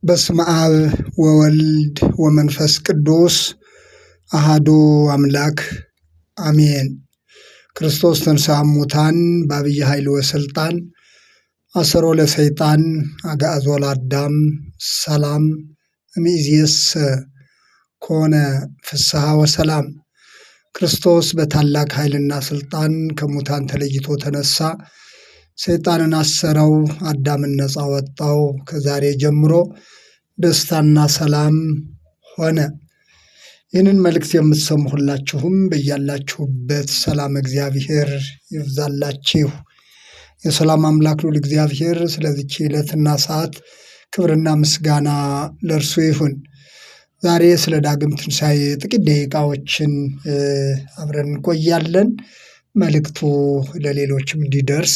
በስመ አብ ወወልድ ወመንፈስ ቅዱስ አሃዱ አምላክ አሜን። ክርስቶስ ተንሥአ እሙታን በዐቢይ ኃይል ወሥልጣን አሰሮ ለሰይጣን አግዓዞ ለአዳም ሰላም እምይእዜሰ ኮነ ፍስሐ ወሰላም። ክርስቶስ በታላቅ ኃይልና ሥልጣን ከሙታን ተለይቶ ተነሳ። ሰይጣንን አሰረው፣ አዳምን ነፃ ወጣው። ከዛሬ ጀምሮ ደስታና ሰላም ሆነ። ይህንን መልእክት የምትሰሙ ሁላችሁም በያላችሁበት ሰላም እግዚአብሔር ይብዛላችሁ። የሰላም አምላክ ልዑል እግዚአብሔር ስለዚች ዕለትና ሰዓት ክብርና ምስጋና ለእርሱ ይሁን። ዛሬ ስለ ዳግም ትንሣኤ ጥቂት ደቂቃዎችን አብረን እንቆያለን። መልእክቱ ለሌሎችም እንዲደርስ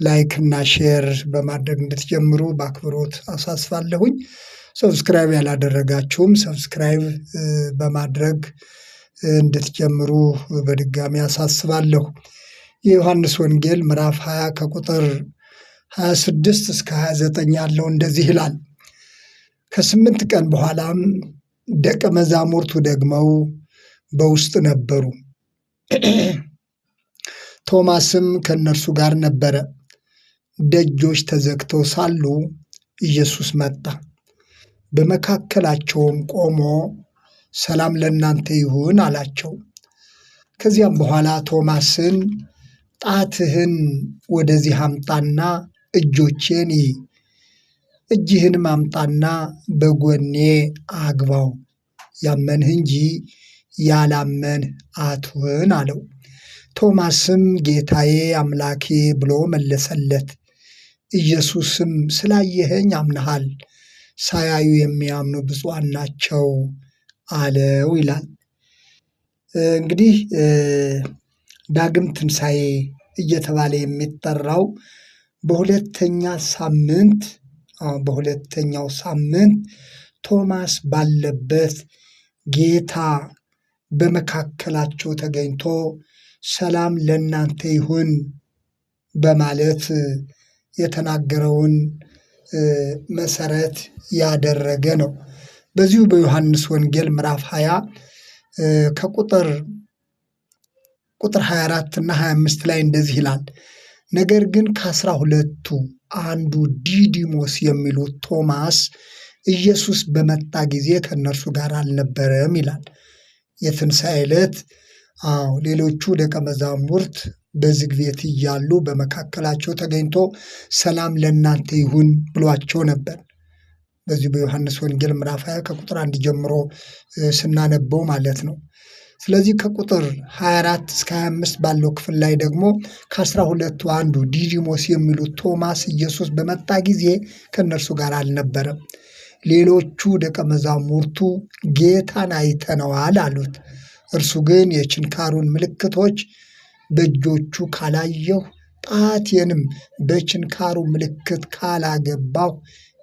like እና share በማድረግ እንድትጀምሩ በአክብሮት አሳስባለሁኝ። Subscribe ያላደረጋችሁም subscribe በማድረግ እንድትጀምሩ በድጋሚ አሳስባለሁ። የዮሐንስ ወንጌል ምዕራፍ 20 ከቁጥር 26 እስከ 29 ያለው እንደዚህ ይላል። ከ8 ቀን በኋላም ደቀ መዛሙርቱ ደግመው በውስጥ ነበሩ፣ ቶማስም ከእነርሱ ጋር ነበረ። ደጆች ተዘግተው ሳሉ ኢየሱስ መጣ፣ በመካከላቸውም ቆሞ ሰላም ለእናንተ ይሁን አላቸው። ከዚያም በኋላ ቶማስን ጣትህን ወደዚህ አምጣና እጆቼን እይ፣ እጅህንም አምጣና በጎኔ አግባው፣ ያመንህ እንጂ ያላመንህ አትሁን አለው። ቶማስም ጌታዬ አምላኬ ብሎ መለሰለት። ኢየሱስም ስላየኸኝ አምነሃል፣ ሳያዩ የሚያምኑ ብፁዓን ናቸው አለው ይላል። እንግዲህ ዳግም ትንሣኤ እየተባለ የሚጠራው በሁለተኛ ሳምንት በሁለተኛው ሳምንት ቶማስ ባለበት ጌታ በመካከላቸው ተገኝቶ ሰላም ለእናንተ ይሁን በማለት የተናገረውን መሰረት ያደረገ ነው። በዚሁ በዮሐንስ ወንጌል ምዕራፍ 20 ከቁጥር 24 እና 25 ላይ እንደዚህ ይላል። ነገር ግን ከ12ቱ አንዱ ዲዲሞስ የሚሉት ቶማስ ኢየሱስ በመጣ ጊዜ ከእነርሱ ጋር አልነበረም ይላል። የትንሣኤ ዕለት አዎ ሌሎቹ ደቀ መዛሙርት በዝግ ቤት እያሉ በመካከላቸው ተገኝቶ ሰላም ለእናንተ ይሁን ብሏቸው ነበር። በዚሁ በዮሐንስ ወንጌል ምዕራፍ 20 ከቁጥር 1 ጀምሮ ስናነበው ማለት ነው። ስለዚህ ከቁጥር 24 እስከ 25 ባለው ክፍል ላይ ደግሞ ከ12ቱ አንዱ ዲዲሞስ የሚሉት ቶማስ ኢየሱስ በመጣ ጊዜ ከእነርሱ ጋር አልነበረም። ሌሎቹ ደቀ መዛሙርቱ ጌታን አይተነዋል አሉት። እርሱ ግን የችንካሩን ምልክቶች በእጆቹ ካላየሁ፣ ጣቴንም በችንካሩ ምልክት ካላገባሁ፣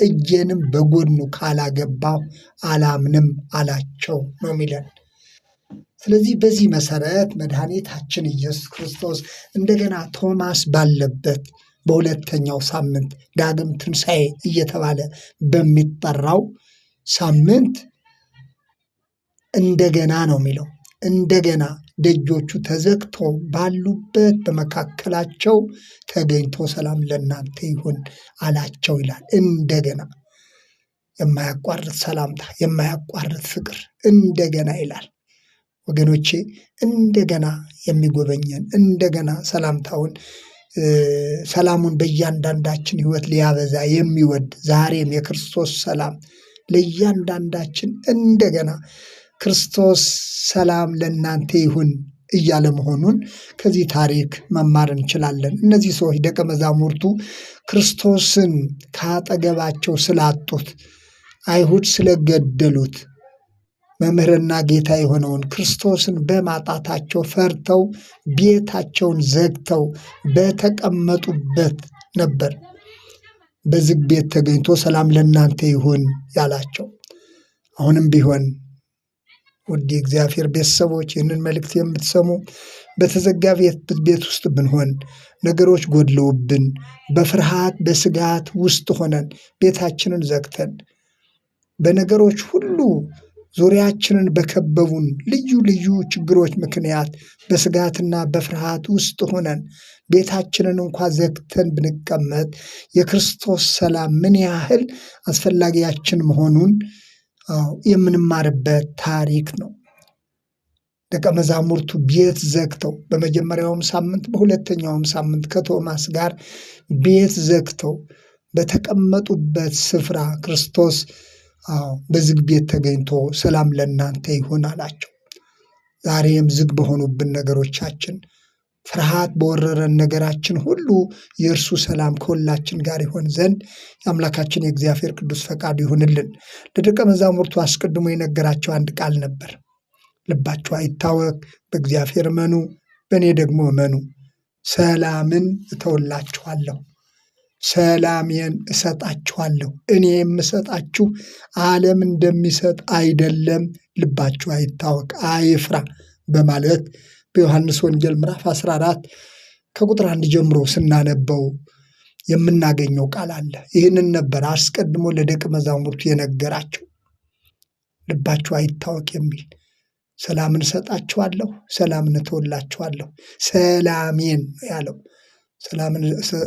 እጄንም በጎኑ ካላገባሁ አላምንም አላቸው ነው የሚለን። ስለዚህ በዚህ መሰረት መድኃኒታችን ኢየሱስ ክርስቶስ እንደገና ቶማስ ባለበት በሁለተኛው ሳምንት ዳግም ትንሣኤ እየተባለ በሚጠራው ሳምንት እንደገና ነው የሚለው። እንደገና ደጆቹ ተዘግቶ ባሉበት በመካከላቸው ተገኝቶ ሰላም ለእናንተ ይሁን አላቸው ይላል። እንደገና የማያቋርጥ ሰላምታ፣ የማያቋርጥ ፍቅር እንደገና ይላል። ወገኖቼ እንደገና የሚጎበኘን እንደገና ሰላምታውን ሰላሙን በእያንዳንዳችን ሕይወት ሊያበዛ የሚወድ ዛሬም የክርስቶስ ሰላም ለእያንዳንዳችን እንደገና ክርስቶስ ሰላም ለእናንተ ይሁን እያለ መሆኑን ከዚህ ታሪክ መማር እንችላለን። እነዚህ ሰዎች ደቀ መዛሙርቱ ክርስቶስን ካጠገባቸው ስላጡት፣ አይሁድ ስለገደሉት፣ መምህርና ጌታ የሆነውን ክርስቶስን በማጣታቸው ፈርተው ቤታቸውን ዘግተው በተቀመጡበት ነበር በዝግ ቤት ተገኝቶ ሰላም ለእናንተ ይሁን ያላቸው። አሁንም ቢሆን ውድ የእግዚአብሔር ቤተሰቦች ይህንን መልእክት የምትሰሙ በተዘጋ ቤት ውስጥ ብንሆን፣ ነገሮች ጎድለውብን፣ በፍርሃት በስጋት ውስጥ ሆነን ቤታችንን ዘግተን በነገሮች ሁሉ ዙሪያችንን በከበቡን ልዩ ልዩ ችግሮች ምክንያት በስጋትና በፍርሃት ውስጥ ሆነን ቤታችንን እንኳ ዘግተን ብንቀመጥ የክርስቶስ ሰላም ምን ያህል አስፈላጊያችን መሆኑን የምንማርበት ታሪክ ነው። ደቀ መዛሙርቱ ቤት ዘግተው በመጀመሪያውም ሳምንት በሁለተኛውም ሳምንት ከቶማስ ጋር ቤት ዘግተው በተቀመጡበት ስፍራ ክርስቶስ በዝግ ቤት ተገኝቶ ሰላም ለእናንተ ይሁን አላቸው። ዛሬም ዝግ በሆኑብን ነገሮቻችን፣ ፍርሃት በወረረን ነገራችን ሁሉ የእርሱ ሰላም ከሁላችን ጋር ይሆን ዘንድ የአምላካችን የእግዚአብሔር ቅዱስ ፈቃዱ ይሁንልን። ለደቀ መዛሙርቱ አስቀድሞ የነገራቸው አንድ ቃል ነበር። ልባችሁ አይታወክ፣ በእግዚአብሔር እመኑ፣ በእኔ ደግሞ እመኑ። ሰላምን እተውላችኋለሁ፣ ሰላሜን እሰጣችኋለሁ። እኔ የምሰጣችሁ ዓለም እንደሚሰጥ አይደለም፣ ልባችሁ አይታወክ፣ አይፍራ በማለት በዮሐንስ ወንጌል ምዕራፍ 14 ከቁጥር 1 ጀምሮ ስናነበው የምናገኘው ቃል አለ። ይህንን ነበር አስቀድሞ ለደቀ መዛሙርቱ የነገራቸው። ልባችሁ አይታወክ የሚል ሰላምን እሰጣችኋለሁ፣ ሰላምን እተውላችኋለሁ፣ ሰላሜን ያለው ሰላምን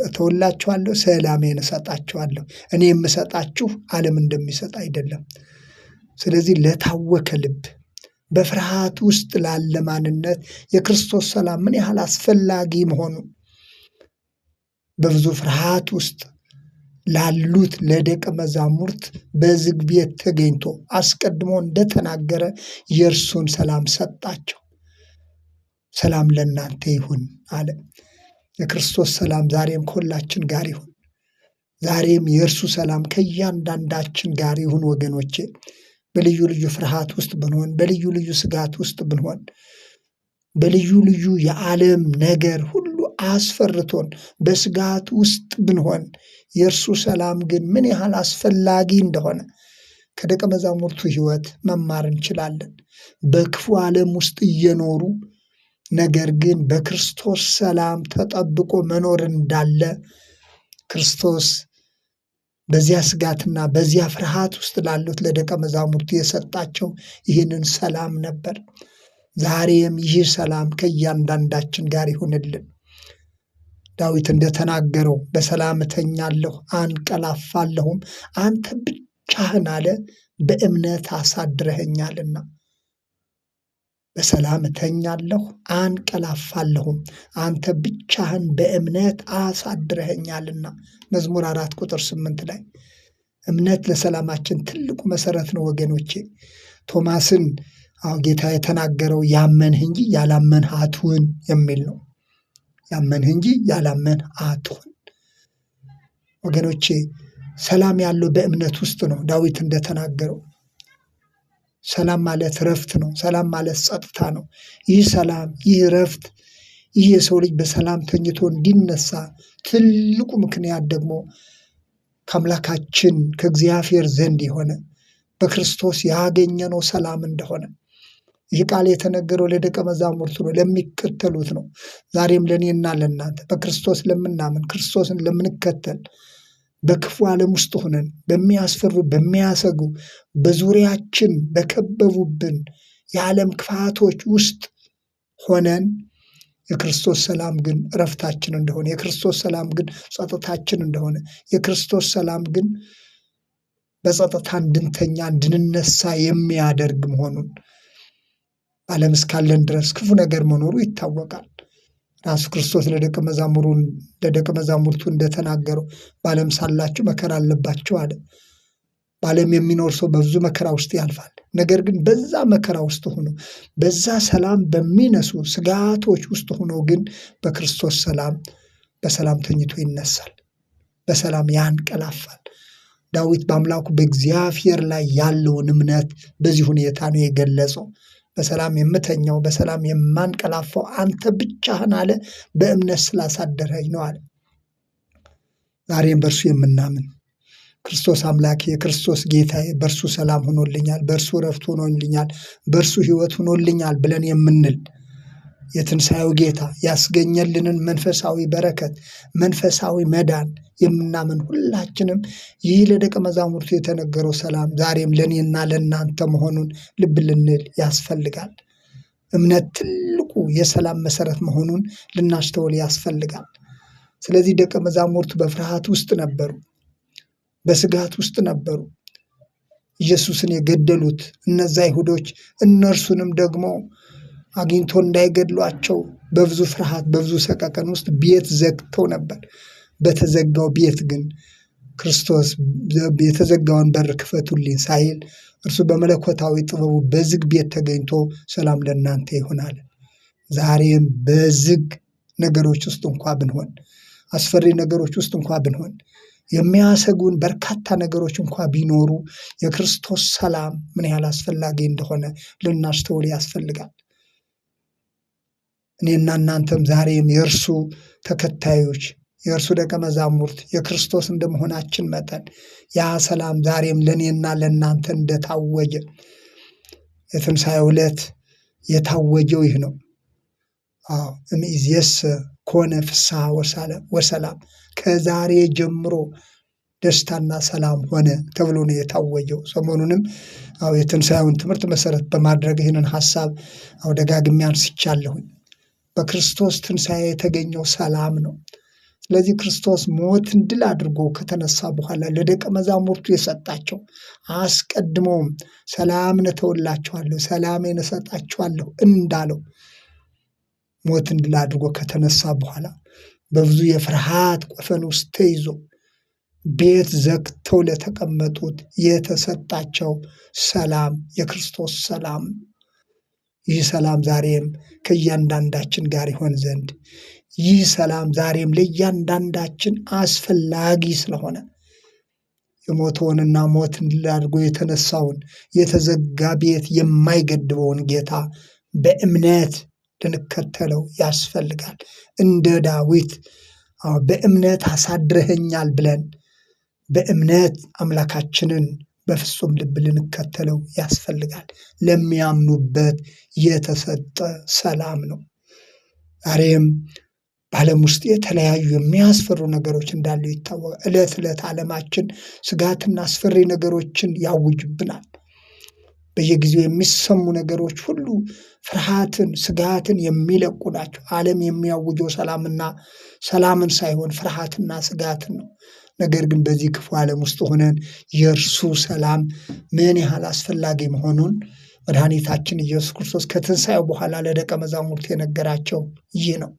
እተውላችኋለሁ፣ ሰላሜን እሰጣችኋለሁ። እኔ የምሰጣችሁ ዓለም እንደሚሰጥ አይደለም። ስለዚህ ለታወከ ልብ፣ በፍርሃት ውስጥ ላለ ማንነት የክርስቶስ ሰላም ምን ያህል አስፈላጊ መሆኑ በብዙ ፍርሃት ውስጥ ላሉት ለደቀ መዛሙርት በዝግ ቤት ተገኝቶ አስቀድሞ እንደተናገረ የእርሱን ሰላም ሰጣቸው። ሰላም ለእናንተ ይሁን አለ። የክርስቶስ ሰላም ዛሬም ከሁላችን ጋር ይሁን። ዛሬም የእርሱ ሰላም ከእያንዳንዳችን ጋር ይሁን ወገኖቼ። በልዩ ልዩ ፍርሃት ውስጥ ብንሆን፣ በልዩ ልዩ ስጋት ውስጥ ብንሆን፣ በልዩ ልዩ የዓለም ነገር ሁሉ አስፈርቶን በስጋት ውስጥ ብንሆን የእርሱ ሰላም ግን ምን ያህል አስፈላጊ እንደሆነ ከደቀ መዛሙርቱ ሕይወት መማር እንችላለን። በክፉ ዓለም ውስጥ እየኖሩ ነገር ግን በክርስቶስ ሰላም ተጠብቆ መኖር እንዳለ ክርስቶስ በዚያ ስጋትና በዚያ ፍርሃት ውስጥ ላሉት ለደቀ መዛሙርቱ የሰጣቸው ይህንን ሰላም ነበር። ዛሬም ይህ ሰላም ከእያንዳንዳችን ጋር ይሁንልን። ዳዊት እንደተናገረው በሰላም እተኛለሁ አንቀላፋለሁም፣ አንተ ብቻህን አለ በእምነት አሳድረኸኛልና። በሰላም እተኛለሁ አንቀላፋለሁም፣ አንተ ብቻህን በእምነት አሳድረኸኛልና። መዝሙር 4 ቁጥር 8 ላይ። እምነት ለሰላማችን ትልቁ መሰረት ነው ወገኖቼ። ቶማስን ጌታ የተናገረው ያመንህ እንጂ ያላመንህ አትሁን የሚል ነው። ያመንህ እንጂ ያላመንህ አትሁን። ወገኖቼ ሰላም ያለው በእምነት ውስጥ ነው። ዳዊት እንደተናገረው ሰላም ማለት እረፍት ነው። ሰላም ማለት ጸጥታ ነው። ይህ ሰላም፣ ይህ እረፍት፣ ይህ የሰው ልጅ በሰላም ተኝቶ እንዲነሳ ትልቁ ምክንያት ደግሞ ከአምላካችን ከእግዚአብሔር ዘንድ የሆነ በክርስቶስ ያገኘነው ሰላም እንደሆነ ይህ ቃል የተነገረው ለደቀ መዛሙርቱ ነው፣ ለሚከተሉት ነው። ዛሬም ለእኔና ለእናንተ በክርስቶስ ለምናምን፣ ክርስቶስን ለምንከተል፣ በክፉ ዓለም ውስጥ ሆነን በሚያስፈሩ፣ በሚያሰጉ፣ በዙሪያችን በከበቡብን የዓለም ክፋቶች ውስጥ ሆነን የክርስቶስ ሰላም ግን እረፍታችን እንደሆነ፣ የክርስቶስ ሰላም ግን ጸጥታችን እንደሆነ፣ የክርስቶስ ሰላም ግን በጸጥታ እንድንተኛ እንድንነሳ የሚያደርግ መሆኑን ዓለም እስካለን ድረስ ክፉ ነገር መኖሩ ይታወቃል። ራሱ ክርስቶስ ለደቀ መዛሙርቱ እንደተናገረው በዓለም ሳላችሁ መከራ አለባችሁ አለ። በዓለም የሚኖር ሰው በብዙ መከራ ውስጥ ያልፋል። ነገር ግን በዛ መከራ ውስጥ ሆኖ፣ በዛ ሰላም በሚነሱ ስጋቶች ውስጥ ሆኖ ግን በክርስቶስ ሰላም በሰላም ተኝቶ ይነሳል፣ በሰላም ያንቀላፋል። ዳዊት በአምላኩ በእግዚአብሔር ላይ ያለውን እምነት በዚህ ሁኔታ ነው የገለጸው። በሰላም የምተኛው፣ በሰላም የማንቀላፋው አንተ ብቻህን አለ በእምነት ስላሳደረኝ ነው አለ። ዛሬም በእርሱ የምናምን ክርስቶስ አምላኬ፣ ክርስቶስ ጌታዬ፣ በእርሱ ሰላም ሆኖልኛል፣ በእርሱ እረፍት ሆኖልኛል፣ በእርሱ ሕይወት ሆኖልኛል ብለን የምንል የትንሣኤው ጌታ ያስገኘልንን መንፈሳዊ በረከት፣ መንፈሳዊ መዳን የምናምን ሁላችንም ይህ ለደቀ መዛሙርቱ የተነገረው ሰላም ዛሬም ለእኔና ለእናንተ መሆኑን ልብ ልንል ያስፈልጋል። እምነት ትልቁ የሰላም መሰረት መሆኑን ልናስተውል ያስፈልጋል። ስለዚህ ደቀ መዛሙርቱ በፍርሃት ውስጥ ነበሩ፣ በስጋት ውስጥ ነበሩ። ኢየሱስን የገደሉት እነዛ አይሁዶች እነርሱንም ደግሞ አግኝቶ እንዳይገድሏቸው በብዙ ፍርሃት በብዙ ሰቀቀን ውስጥ ቤት ዘግተው ነበር። በተዘጋው ቤት ግን ክርስቶስ የተዘጋውን በር ክፈቱልኝ ሳይል እርሱ በመለኮታዊ ጥበቡ በዝግ ቤት ተገኝቶ ሰላም ለእናንተ ይሆናል። ዛሬም በዝግ ነገሮች ውስጥ እንኳ ብንሆን፣ አስፈሪ ነገሮች ውስጥ እንኳ ብንሆን፣ የሚያሰጉን በርካታ ነገሮች እንኳ ቢኖሩ የክርስቶስ ሰላም ምን ያህል አስፈላጊ እንደሆነ ልናስተውል ያስፈልጋል። እኔና እናንተም ዛሬም የእርሱ ተከታዮች፣ የእርሱ ደቀ መዛሙርት፣ የክርስቶስ እንደመሆናችን መጠን ያ ሰላም ዛሬም ለእኔና ለእናንተ እንደታወጀ፣ የትንሣኤው ዕለት የታወጀው ይህ ነው። አዎ፣ እምይእዜሰ ኮነ ፍስሐ ወሰላም፣ ከዛሬ ጀምሮ ደስታና ሰላም ሆነ ተብሎ ነው የታወጀው። ሰሞኑንም አዎ የትንሣኤውን ትምህርት መሰረት በማድረግ ይህንን ሐሳብ አዎ ደጋግሜ አንስቻለሁኝ። በክርስቶስ ትንሣኤ የተገኘው ሰላም ነው። ስለዚህ ክርስቶስ ሞትን ድል አድርጎ ከተነሳ በኋላ ለደቀ መዛሙርቱ የሰጣቸው፣ አስቀድሞም ሰላምን እተውላችኋለሁ፣ ሰላሜን እሰጣችኋለሁ እንዳለው፣ ሞትን ድል አድርጎ ከተነሳ በኋላ በብዙ የፍርሃት ቆፈን ውስጥ ተይዞ ቤት ዘግተው ለተቀመጡት የተሰጣቸው ሰላም የክርስቶስ ሰላም። ይህ ሰላም ዛሬም ከእያንዳንዳችን ጋር ይሆን ዘንድ፣ ይህ ሰላም ዛሬም ለእያንዳንዳችን አስፈላጊ ስለሆነ፣ የሞተውንና ሞትን ድል አድርጎ የተነሳውን፣ የተዘጋ ቤት የማይገድበውን ጌታ በእምነት ልንከተለው ያስፈልጋል። እንደ ዳዊት በእምነት አሳድረኸኛል ብለን በእምነት አምላካችንን በፍጹም ልብ ልንከተለው ያስፈልጋል። ለሚያምኑበት የተሰጠ ሰላም ነው። ዛሬም በዓለም ውስጥ የተለያዩ የሚያስፈሩ ነገሮች እንዳሉ ይታወቃል። ዕለት ዕለት ዓለማችን ስጋትና አስፈሪ ነገሮችን ያውጅብናል። በየጊዜው የሚሰሙ ነገሮች ሁሉ ፍርሃትን፣ ስጋትን የሚለቁ ናቸው። ዓለም የሚያውጀው ሰላምና ሰላምን ሳይሆን ፍርሃትና ስጋትን ነው። ነገር ግን በዚህ ክፉ ዓለም ውስጥ ሆነን የእርሱ ሰላም ምን ያህል አስፈላጊ መሆኑን መድኃኒታችን ኢየሱስ ክርስቶስ ከትንሣኤው በኋላ ለደቀ መዛሙርት የነገራቸው ይህ ነው።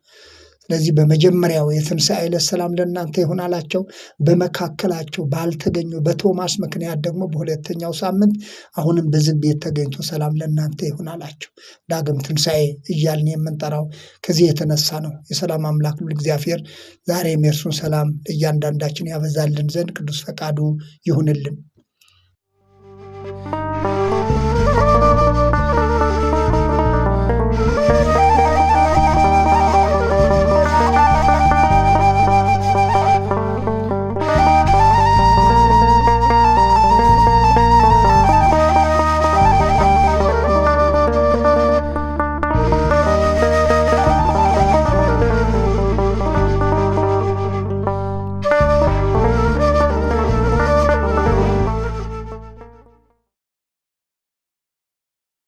ስለዚህ በመጀመሪያው የትንሣኤ ዕለት ሰላም ለእናንተ ይሁን አላቸው። በመካከላቸው ባልተገኙ በቶማስ ምክንያት ደግሞ በሁለተኛው ሳምንት አሁንም በዝግ ቤት ተገኝቶ ሰላም ለእናንተ ይሁን አላቸው። ዳግም ትንሣኤ እያልን የምንጠራው ከዚህ የተነሳ ነው። የሰላም አምላክ ልዑል እግዚአብሔር ዛሬም የእርሱን ሰላም ለእያንዳንዳችን ያበዛልን ዘንድ ቅዱስ ፈቃዱ ይሁንልን።